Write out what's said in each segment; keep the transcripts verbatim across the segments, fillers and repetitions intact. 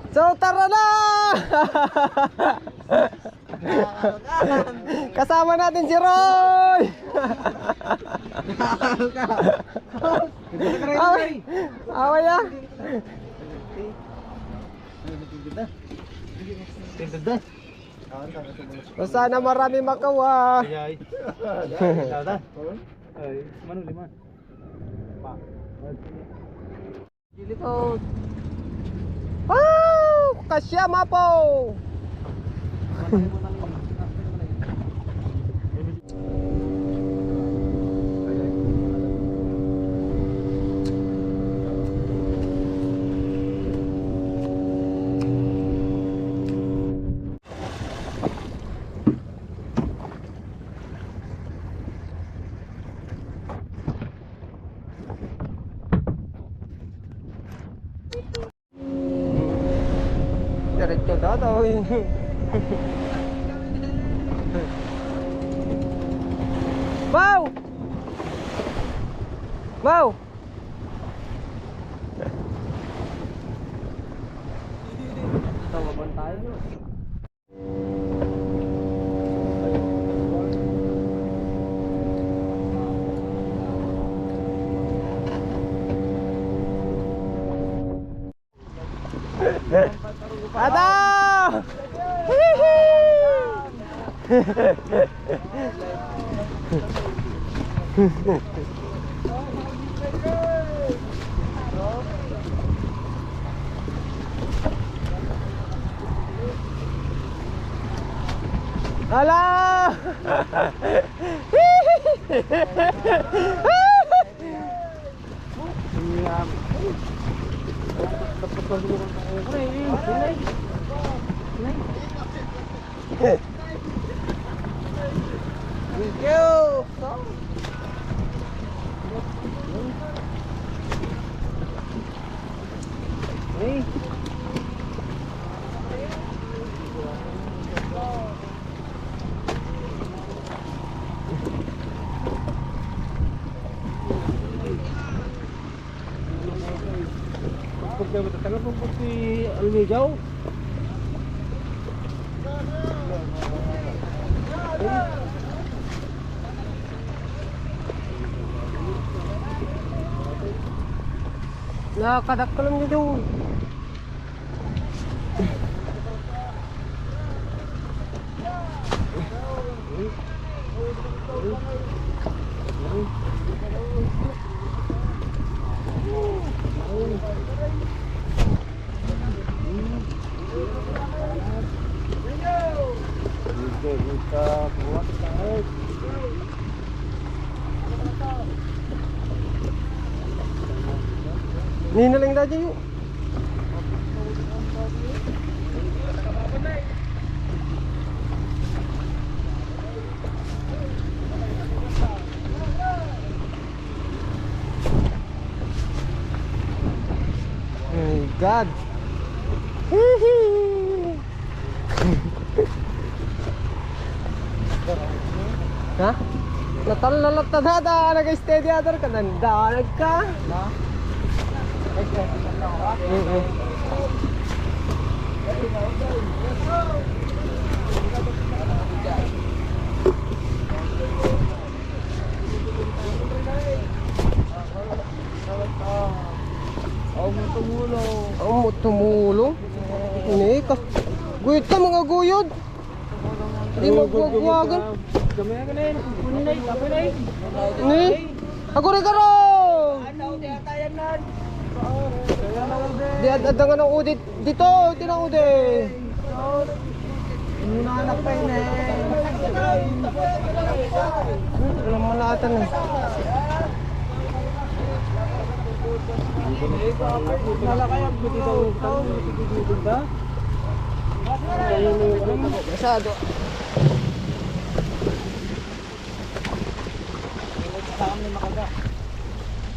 So, tara na! Kasama natin si Roy! Away, away, ah. So, sana marami makawa. Ay, ay. Ay, ay. Ay, mano, lima. Dili to. Wow! Kasya, mapo! Diretso dadaw. Wow! Wow! Tawagan tayo, no? Ada! Hala! Thank you. Hey. Pagka matatangan po po si Almeida. Nakadakkel lang dito. Ni na lang dati, yo. My God. Hihi. Ha? Natalnalat na dada, nag-steady other ka, nandanag ka. Mm-mm. Aw mo tumulong. Aw mo tumulong? Ni ka. Guyod ka, mga guyod. Di mo buwag-buwagan. Ni? Aguri ka ro! Di ad-, adda nga ng udit dito, tinaude. Muna anak pa yun eh. Walang malatan eh. Masyado.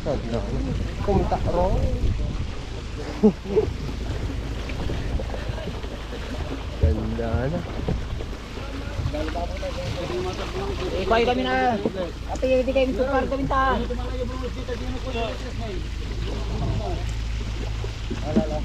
Ganda. Kumta ro. Ganda na. Ipay kami na. Ate, hindi kayo sukar kami ta. Wala lang.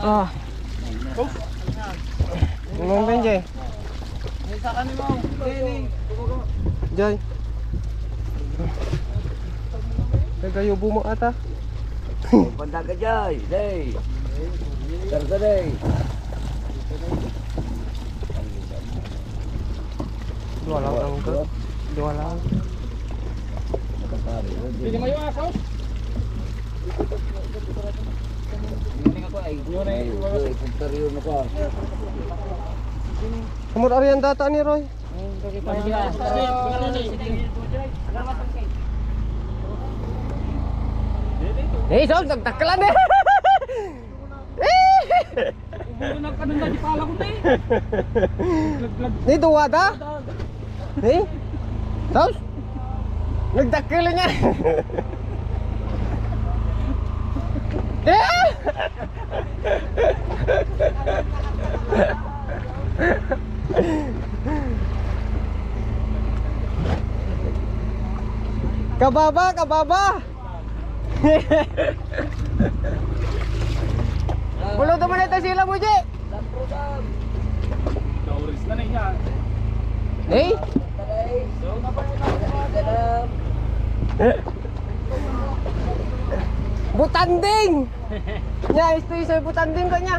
Ah. Ngomong ka, Jay. Jay. Nagayubo mo ata. Banda ka, Jay. Day. Karga, day. Dua lang ang ka. Dua lang. Pwede mayo ako? Amor, arian data ni Roy. Eh, so, nagtaklan eh. Ubukan ang kanang nga di pala ko na eh. Laglag. Ni duwa da? Ni? Tapos? Nagdakkel niya. Eh! Kababa, kababa! Bulo to man ito sila mo, Ji. Dauris na na iya. Eh? Butanding! Nya, isto iso butanding ko nya.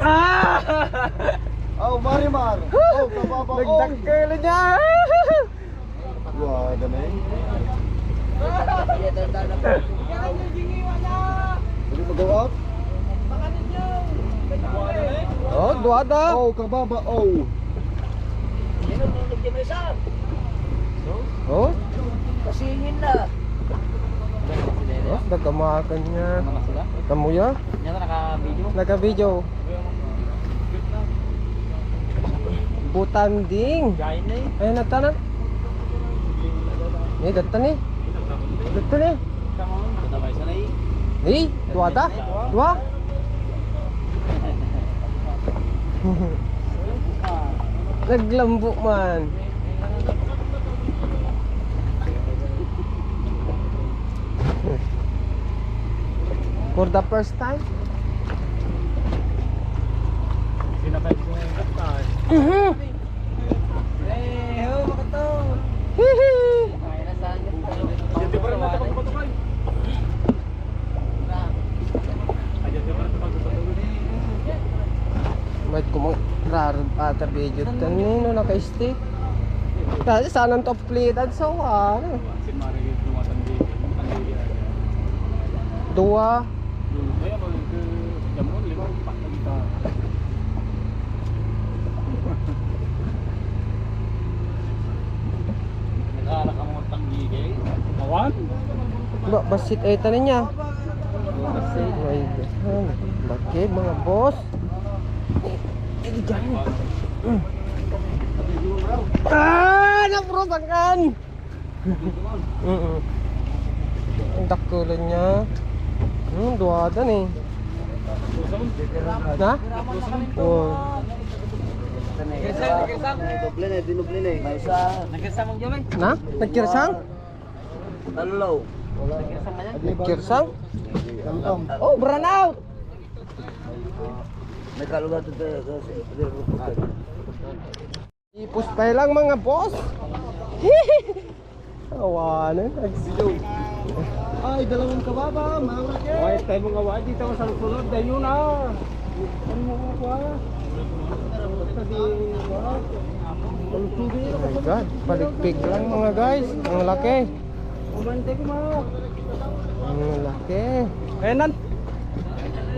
Ah! Oh, Marimar. Oh, kababa, oh. Nagdakkel niya. Wala na eh. Pwede mag-go up? Oh, duwada. Oh, kababa, oh. Oh? Kasingin na. Oh, dagamakan nga. Kamuya? Yan na naka-video. Naka-video. Butanding. Gain na eh. Ayun, nagtana. Ni, dagta ni. Dagta ni. Kita ba isa na eh? Ni, dua ta? Dua? Naglambo man. For the first time? Sinakay ko ngayon, kapatid. Mhm. Eh, ho, makato. Hihi. Hindi pa rin natin pagpatuloy. Wait, kumang rarag ata video. Tanino, naka-stick. Kasi sana to play that so, ano. Si Mario yung tumatandi. Dua. Dua. Ayan, oh, yung jamon, lima, yung pakita. Nagkakaroon ka mga tanggigay? Awan? Ba, basit ay tanan niya. Ay, bakit, mga boss? Eh, eh, diyan. Mm. Ah, naprosakan! Mm-mm. Ang dakkulan niya. Hmm, duwadan eh. Na? Oo. Doble na, dinoble na eh. May isa. Na? Nagkirsang? Tallo. Nagkirsang? Oh, brownout! May kalugan to, to, to, to. Ipos tayo lang, mga boss. Awanan. Ay, dalawang kababa, mga laki. Ay, tayo mga wadi, tayo sa lupulod, dayo na. Ano mo ko, ah? Kasi, ah, ang tubig. Oh my God, paligpig lang, mga guys. Ang laki. Umante ko, ma. Ang laki. Kaya nan.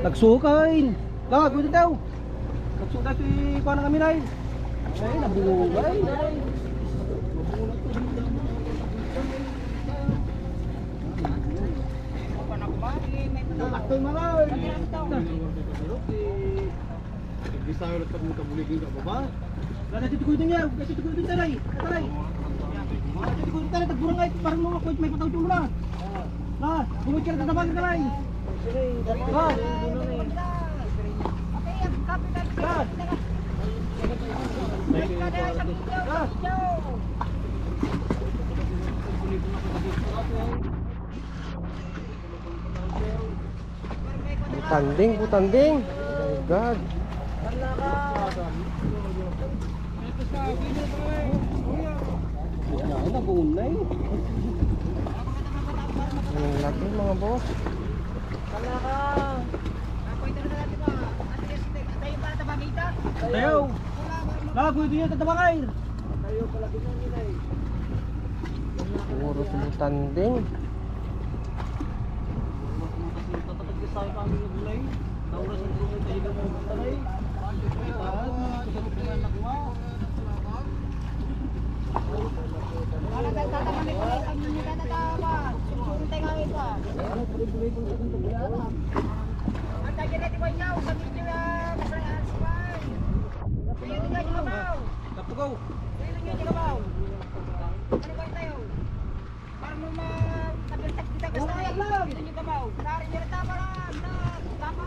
Nagsukay. Lag, wait daw. Nagsukay si kuwan ng amin ay. Ay, nabungay. Ay. Ako'y maray. Bisa ulit ang kabuligin ka baba. Wala na titukoy niya, kasi titukoy din taray. Taray. Wala na titukoy din taray, tagburang ay, parang mga kwet, may patawid mo na. Na, bumit ka na tatabagin taray. Na. Na. Na. Butanding, butanding. Oh my God. Ay, nabuon na eh. Ang laki, mga boss. Tayo. Lago ito yung tatabangay. Puro butanding. Kapugaw. Ano ba tayo? Para mo ma-, tabi-, tabi-, tabi-, Oo, tayo. Alam. Kita niyo kabaw. Nari niyo na tama lang. Na, tama.